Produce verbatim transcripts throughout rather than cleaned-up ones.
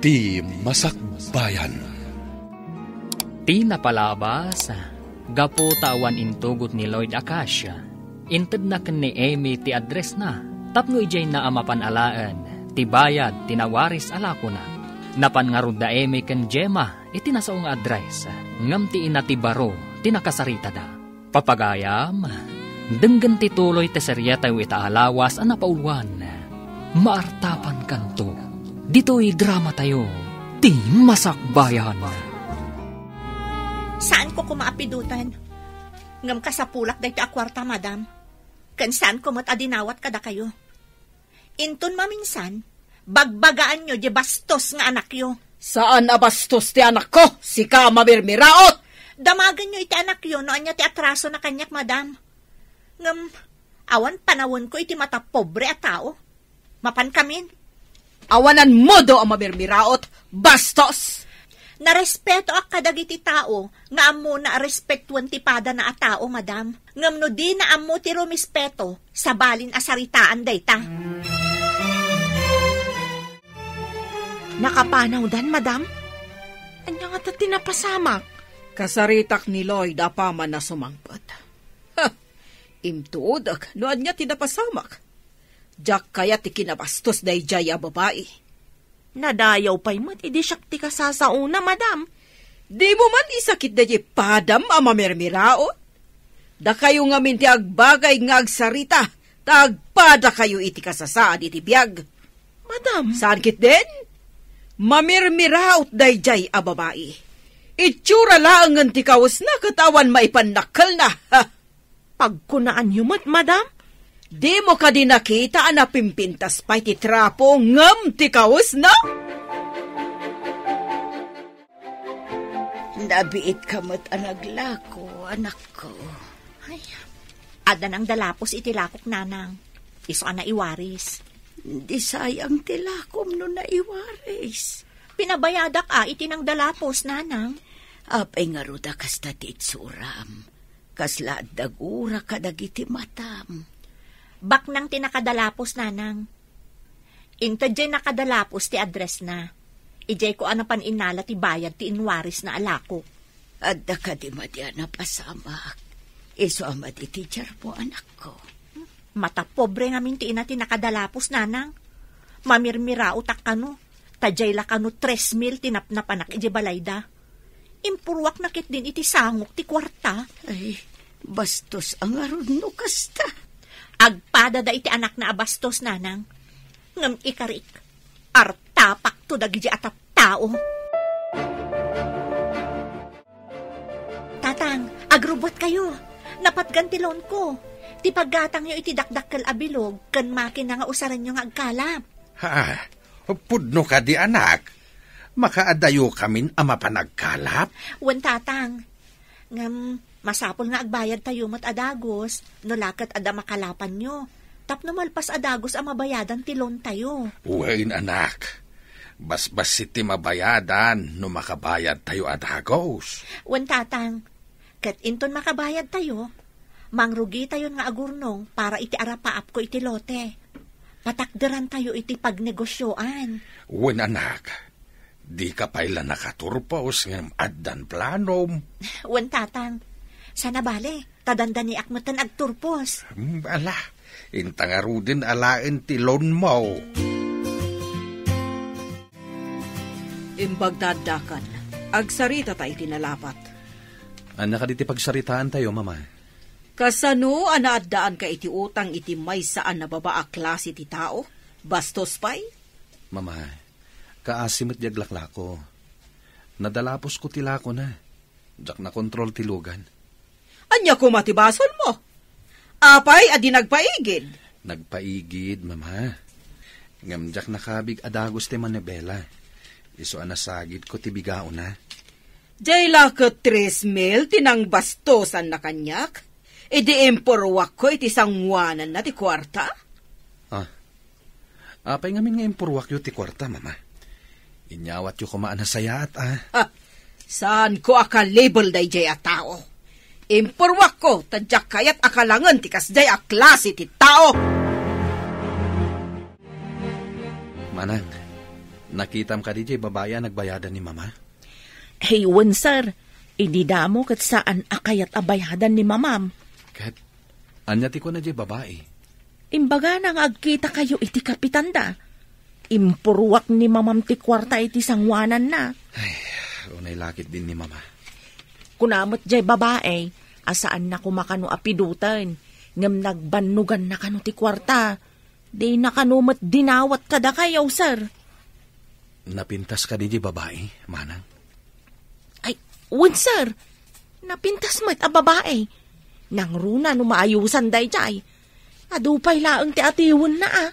Ti Masakbayan. Ti napalabas, gapu ta awan intugot ni Lloyd Acacia, intedna ken ni Amy ti addressna tapno idiayna a mapan alaen ti bayad ti nawaris a lakona. Napan ngarud da Amy ken Gemma iti nasao nga address, ngem ti ina ti baro ti nakasaritada. Papagayam, denggen ti tuloy ti serietayo ita a lawas a napauluan, Maartapankanto. Ditoy dramatayo, Ti Masakbayan. Saanko koma a pidoten. Ngem kasapulak daytoy a kuarta, madam. Ken saanko met a dinawat kadakayo. Inton maminsan, bagbagaanyo diay bastos nga anakyo. Saan a bastos ti anakko, sika a mamirmiraot! Damagenyo iti anakyo no ania ti atrasona kaniak, madam. Ngem, awan panawenko iti matapobre a tao. Mapankamin. Awan ammoda a mamirmiraot, bastos! Narespetoak kadagiti tao nga ammona a respetuen ti padana a tao, madam. Ngem no dina ammo ti rumispeto, sabalin a saritaan dayta. Nakapanawdan, madam? Ania ngata ti napasamak? Kasaritak ni Lloyd apaman a sumangpet. Ha! Intuodek no ania ti napasamak. Diak kayat ti kinabastos daydiay a babai. Nadayaw pay met idi siak ti kasasaona, madam. Dimo man isakit daydiay padam a mamirmiraot? Dakayo ngamin ti agbagay nga agsarita, ta agpadakayo iti kasasaad iti biag. Madam. Saan ketdin? Mamirmiraot daydiay a babai. Itsura laengen ti kawesna ket awan maipannakkelna. Ha! Pagkunaanyo met, madam? Dimo kadi nakita a napimpintas pay ti trapo ngem ti kawesna? Nabiitka met a naglako, anakko. Ay, adda nangdalapos iti lakok, nanang. Isu a naiwaris. Di sayang ti lakom no naiwaris. Pinabayadak a iti nangdalapos, nanang. Apay ngarud a kasta ti itsuram? Kasla adda gura kadagiti matam. Baknang ti nakadalapos, nanang. Inted diay nakadalapos ti addressna. Idiayko a napan innala ti bayad ti inwarisna a lakok. Adda kadi madi a napasamak? Isu a madi ti diarmo, anakko. Matapobre ngamin ti ina ti nakadalapos, nanang. Mamirmiraotak kano, ta diay la kano tres mil ti napnapanak idiay balayda. Impurruakna ketdin iti sangok ti kuarta. Ay, bastos a ngarud no kasta. Agpadada iti anakna a bastos, nanang. Ngem ikarik, artapakto dagidi a tattao. Tatang, agrubbuatkayo. Napatgan ti lawnko. Ti paggatangyo iti dakdakkel a bilog ken makina nga usarenyo nga agkalap. Ha? Pudno kadi, anak? Makaadayokamin a mapan agkalap? Wen, tatang. Ngem, masapul nga agbayadtayo met a dagus, no la ket adda makalapanyo. Tapno malpas a dagus a mabayadan ti loantayo. Wen, anak. Basbassit ti mabayadan no makabayadtayo a dagus. Wen, tatang. Ket inton makabayadtayo, mangrugitayon nga agurnong para iti arapaapko iti lote. Patakderantayo iti pagnegosioan. Wen, anak, dika pay la nakaturpos ngem addan planom. Wen, tatang. Saan a bale, ta dandaniak metten agturpos. Hmm, ala, inta ngaruden alaen ti loanmo. Imbag ta addakan, agsaritata iti nalapat. Ania kadi ti pagsaritaantayo, Mama? Kasano a naaddaanka iti utang iti maysa a nababa a klase ti tao? Bastos pay? Mama, kaasi met di aglaklako. Nadalaposko ti lakona. Diak nakontrol ti lugan. Ania koma ti basolmo? Apay a di nagpaigid? Nagpaigid, Mama. Ngem diak nakabig a dagus ti manibela. Isu a nasagidko ti bigaona. Diay la ket tres mil ti nangbastosanna kaniak, idi impurruakko iti sanguananna ti kuarta? Ah. Apay ngamin nga impurruakyo ti kuarta, Mama? Inyawatyo koma a nasayaat, a. Ah, saanko a kalibel daydiay a tao. Impurruakko ta diak kayat a kalangen ti kasdiay a klase ti tao. Manang, Nakitam kadi jay babai a nagbayadan ni Mama? Hey, wen, sir. Idi damo ket saan a kayat a bayadan ni Mamam. Ket ania ti kuna jay babai? Imbagana nga agkitakayo iti kapitanda. Impurruak ni Mamam ti kuarta iti sanguananna. Ay, unay lakit din ni Mama. Kuna met jay babai a saanna koma kano a piduten, ngem nagbannoganna kano ti kuarta. Dina kano met dinawat kadakayo, sir. Napintas kadi jay babai, manang? Ay, wen, sir. Napintas met a babai. Nangruna no maayusan dayjay. Adu pay laeng ti atiwenna, a.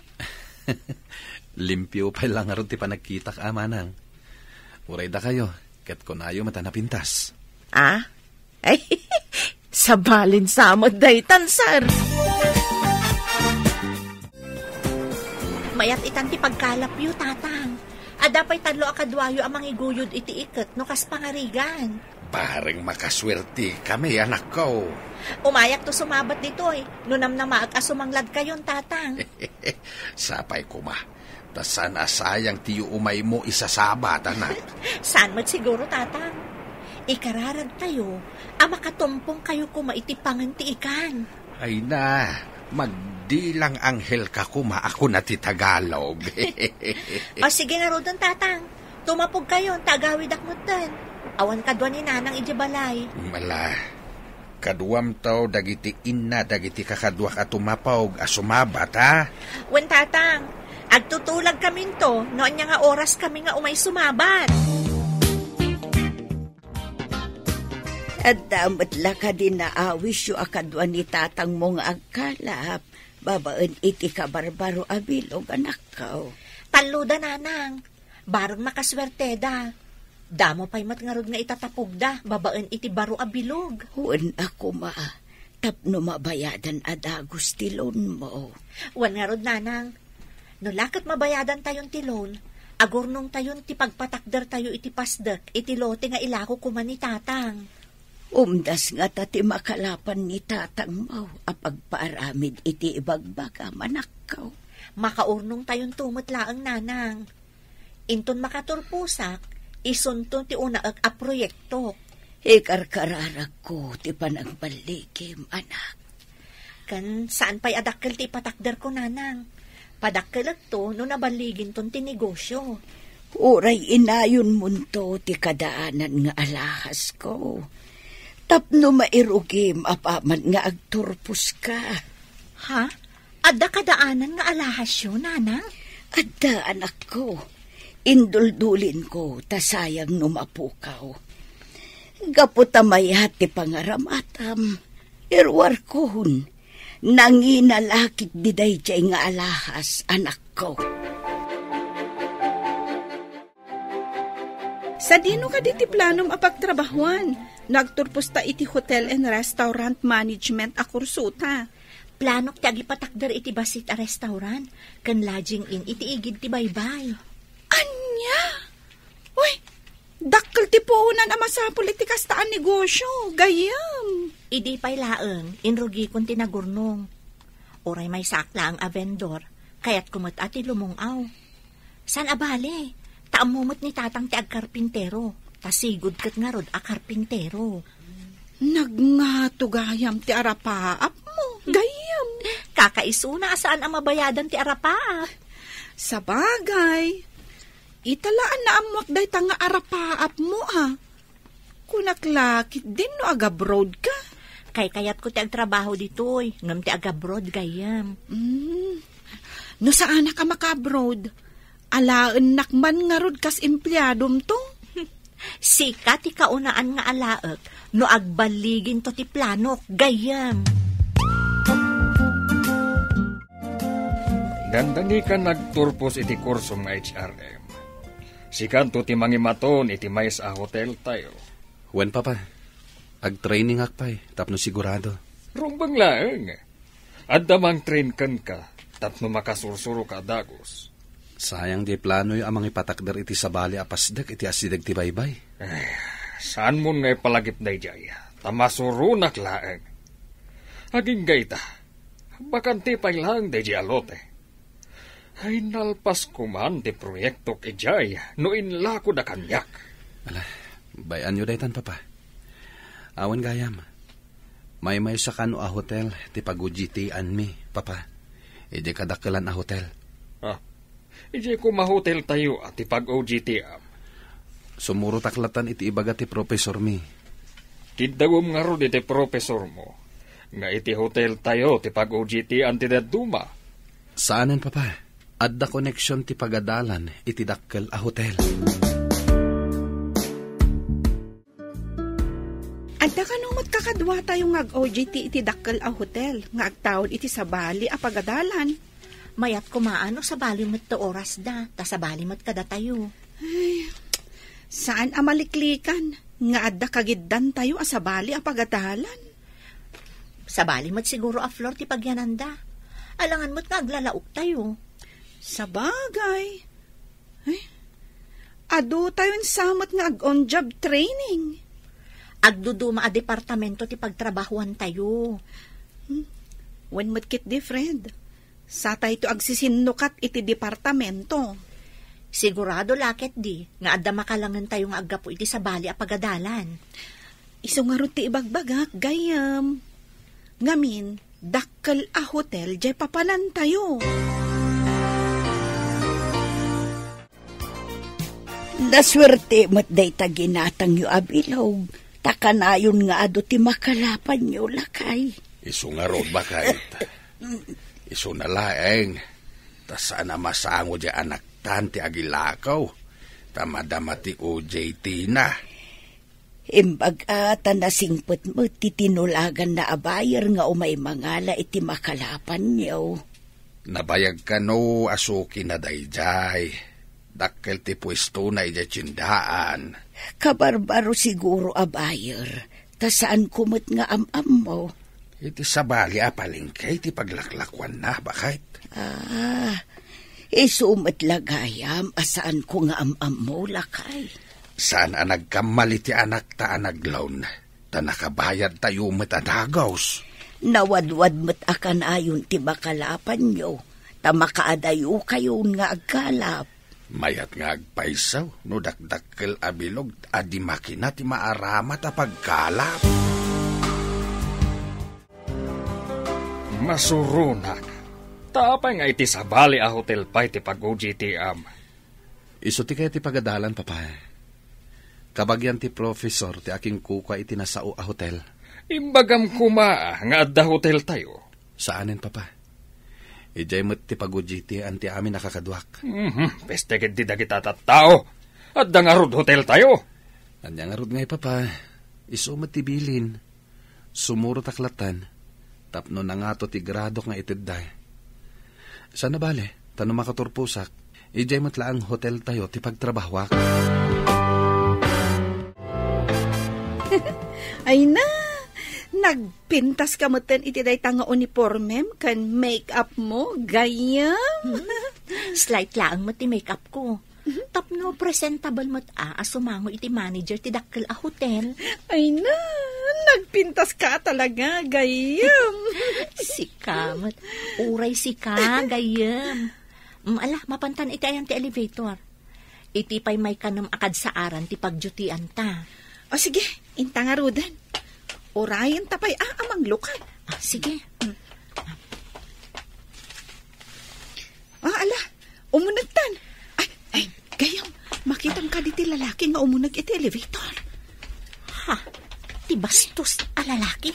Limpio pay la ngarud ti panagkitak, a, manang. Uray dakayo, ket kunayo met a napintas. A? Ay, sabalin sa met daytan, sir. Mayat itan ti pagkalapyo, Tatang. Adda pay tallo a kaduayo a mangiguyod iti iket no kas pangarigan. Bareng makasuerti kami, anakko. Umayakto sumabat ditoy, no namnamaak a sumangladkayon, Tatang. Sapay koma, ta saan a sayang ti umaymo isasabat, anak. Saan met siguro, Tatang. Ikararagtayo a makatumpongkayo koma iti pangen ti ikan. Ay na, magdilang anghel ka koma a kuna ti Tagalog. O, sige ngaruden, Tatang. Tumapogkayon, ta agawidak metten. Awan kadua ni Nanang idiay balay. Ala, kaduamto dagiti inna dagiti kakaduak a tumapog a sumabat, a? Wen, Tatang. Agtutulagkaminto no ania nga oraskami nga umay sumabat. Adda met la kadi naawisyo a kadua ni tatangmo nga agkalap babaen iti kabarbaro a bilog, anakko? Talloda, Nanang. Bareng makasuerteda. Damo pay met ngarud nga itatapogda babaen iti baro a bilog. Wen a koma, tapno mabayadan a dagus ti loanmo. Wen ngarud, Nanang. No la ket mabayadantayon ti loan, agurnongtayon ti pagpatakdertayo iti pasdek iti lote nga ilako koma ni Tatang. Umdas ngata ti makalapan ni tatangmo a pagpaaramid iti ibagbagam, anakko. Makaurnongtayonto met laeng, Nanang. Inton makaturposak, isunto ti unaek a proyektok. Ikarkararagko ti panagballigim, anak. Ken saan pay a dakkel ti ipatakderko, Nanang. Padakkelekto no naballiginton ti negosyo. Uray inayonmonto ti kadaanan nga alahasko. Tapno mairugim apaman nga agturposka. Ha? Adda kadaanan nga alahasyo, Nanang? Adda, anakko. Induldulinko ta sayang no mapukaw. Gapu ta mayat ti pangaramatam, iruarkon, nangina la ketdi daydiay nga alahas, anakko. Sadino kadi ti planom a pagtrabahuan no agturposta iti hotel and restaurant management a kursota? Planok ti agipatakder iti bassit a restaurant ken lodging inn iti igid ti baybay. Ania? Uy, dakkel ti puonan a masapul iti kasta a negosyo, gayyem. Idi pay laeng, inrugikon ti nagurnong. Uray maysaak laeng a vendor, kayatko met a ti lumung-aw. Saan a bale, ta ammo met ni Tatang ti agkarpintero, ta sigud ket ngarud a karpintero. Nagngato gayam ti arapaapmo, gayyem. Kakaisuna a saan a mabayadan ti arapaap. Sabagay, ita la a naammoak dayta nga arapaapmo, a. Kunak la ketdin no agabroad ka. Kaykayatko ti agtrabaho ditoy, ngem ti agabroad, gayyem. Mm. No saanak a makaabroad, alaennak man ngarud kas empleadomto. Sika ti kaunaan nga alaek no agballiginto ti planok, gayyem. Dandani ka nagturpos iti kursom nga H R M. Sikanto ti mangimaton iti maysa a hotel tayo. Wen, Papa. Agtrainingak pay tapno sigurado. Rumbeng laeng. Adda mangtrain kenka tapno makasursuroka a dagus. Sayang diay planoyo a mangipatakder iti sabali a pasdek iti asideg ti baybay. Ay, saanmon nga ipalagip daydiay, ta masuronak laeng. Agingga ita, bakante pay laeng daydiay a lote. Kainalpasko man ti proyektok idiay no inlakoda kaniak. Ala, bay-anyo daytan, Papa. Awan gayam. Maymaysa kano a hotel ti pag-O J T-anmi, Papa. Idiay kadakkelan a hotel. Ah, idiay koma hoteltayo a ti pag-O J T-am. Sumurotak latan iti ibaga ti profesormi. Kiddawem ngarud iti profesormo nga iti hoteltayo ti pag-O J T-an ti dadduma. Saanen, Papa. Adda koneksion ti pagadalan iti dakkel a hotel. Adda kano met kakaduatayo nga ag-O J T iti dakkel a hotel nga agtaud iti sabali a pagadalan. Mayat koma no sabali met ti orasda, ta sabali met kadatayo. Ay, saan a maliklikan nga adda kagiddantayo a sabali a pagadalan. Sabali met siguro a Flor ti pagyananda. Alangan met nga aglalaoktayo. Sabagay. Ay, adu tayon sa met nga ag-on-job training. Agduduma a departamento ti pagtrabahoantayo. Hmm. Wen met ketdi, Fred. Satayto agsisinnukat iti departamento. Sigurado la ketdi nga adda makalangentayo nga aggapu iti sabali a pagadalan. Isu ngarud ti ibagbagak, gayyem. Ngamin, dakkel a hotel diay papanantayo. Nasuerte met dayta ginatangyo a bilog, ta kanayon nga adu ti makalapanyo, lakay. Isu ngarud, baket. Isuna laeng, ta saan a masango diay anaktan ti agilakaw, ta madama ti O J T na. Imbag a ta nasingpet met ti tinulaganna a buyer nga umay mangala iti makalapanyo. Nabayag kano a sukina daydiay. Dakkel ti puestona idiay tiendaan. Kabarbaro siguro a buyer, ta saanko met nga am-ammo. Iti sabali a palengke ti paglaklakuanna, baket. Ah, isu met la gayam a saanko nga am-ammo, lakay. Saan a nagkammal iti anakta a naglawn, ta nakabayadtayo met a dagus. Nawadwad met a kanayon ti makalapanyo, ta makaadayokayon nga agkalap. Mayat nga agpayso no dakdakkel a bilog a di makina ti maaramat a pagkalap. Masuronak. Ta apay nga iti sabali a hotel pay ti pag-O J T-am? Isu ti kayat ti pagadalan, Papa. Kabagian ti professor ti akinkukua iti nasao a hotel. Imbagam koma nga adda hoteltayo. Saanen, Papa. Idiay met ti pag-O J T-an ti amin a kakaduak. Mhm, peste ketdi dagita tattao. Adda ngarud hoteltayo. Ania ngarud ngay, Papa? Isu met ti bilin. Sumurotak latan tapno nangato ti gradok nga itedda. Saan a bale, ta no makaturposak, idiay met laeng hoteltayo ti pagtrabahoak. Ay na, nagpintas ka metten iti dayta nga uniformem ken make-up mo, gayyem. Hmm. Slight laeng met ti make-up ko. Tapno presentable met a, a sumango iti manager ti dakkel a hotel. Ay na, nagpintas ka talaga, gayyem. Sika met. Uray sika, gayyem. Mm, ala, mapantan iti ayan ti elevator. Iti pay maikanem a kadsaaran ti pagdiotianta. O sige, inta ngaruden. Urayen ta pay a, a manglukad. Ah, sige. Mm. Ah, ala, umunegtan. Ay, ay, gayyem, makitam kadi ti lalaki nga umuneg iti elevator. Ha? Ti bastos a lalaki?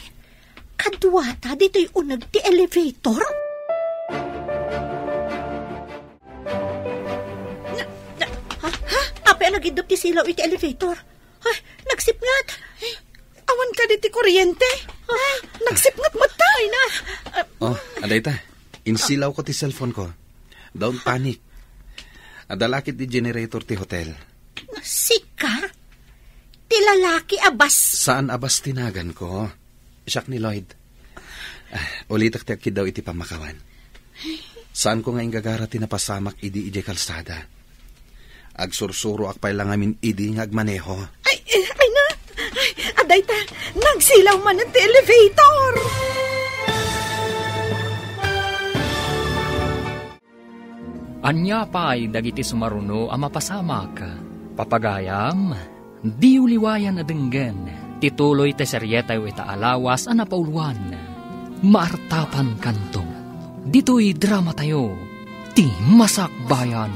Kaduata ditoy uneg ti elevator? Na, na, ha? Ha? Apay a nagiddup ti silaw iti elevator? Ay, nagsipnget. Awan kadi ti kuryente. Ah, nagsipnget met ta. Ay na. Oh, adayta. Insilawko ti cellphone ko. Don't panic. Adda la ket ti generator ti hotel. Sika? Ti lalaki a bas- Saan a bas ti naganko? Siak ni Lloyd. Ah, ulitek ti agkiddaw iti pammakawan. Saanko nga inggagara ti napasamak idi idiay kalsada. Agsursuroak pay la ngamin idi nga agmaneho. Ay, ay na! Ay, adayta, nagsilaw manen ti elevator! Ania pay dagiti sumaruno a mapasamak? Papagayam, diyo liwayan a denggen ti tuloy ti serietayo ita a lawas a napauluan. Maartapan kanto. Ditoy dramatayo, ti Masakbayan.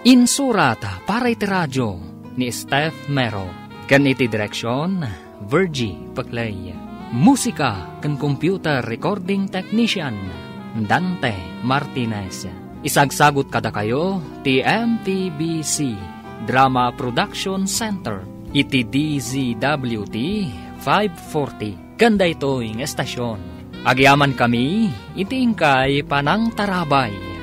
Insurat para iti radio ni Steph Mero. Ken iti direksion, Virgie Peclay. Musika ken computer recording technician, Dante Martinez. Isagsagut kadakayo ti M P B C Drama Production Center iti D Z W T five forty. Ken daytoy nga estasyon, agyamankami iti inkay panangtarabay.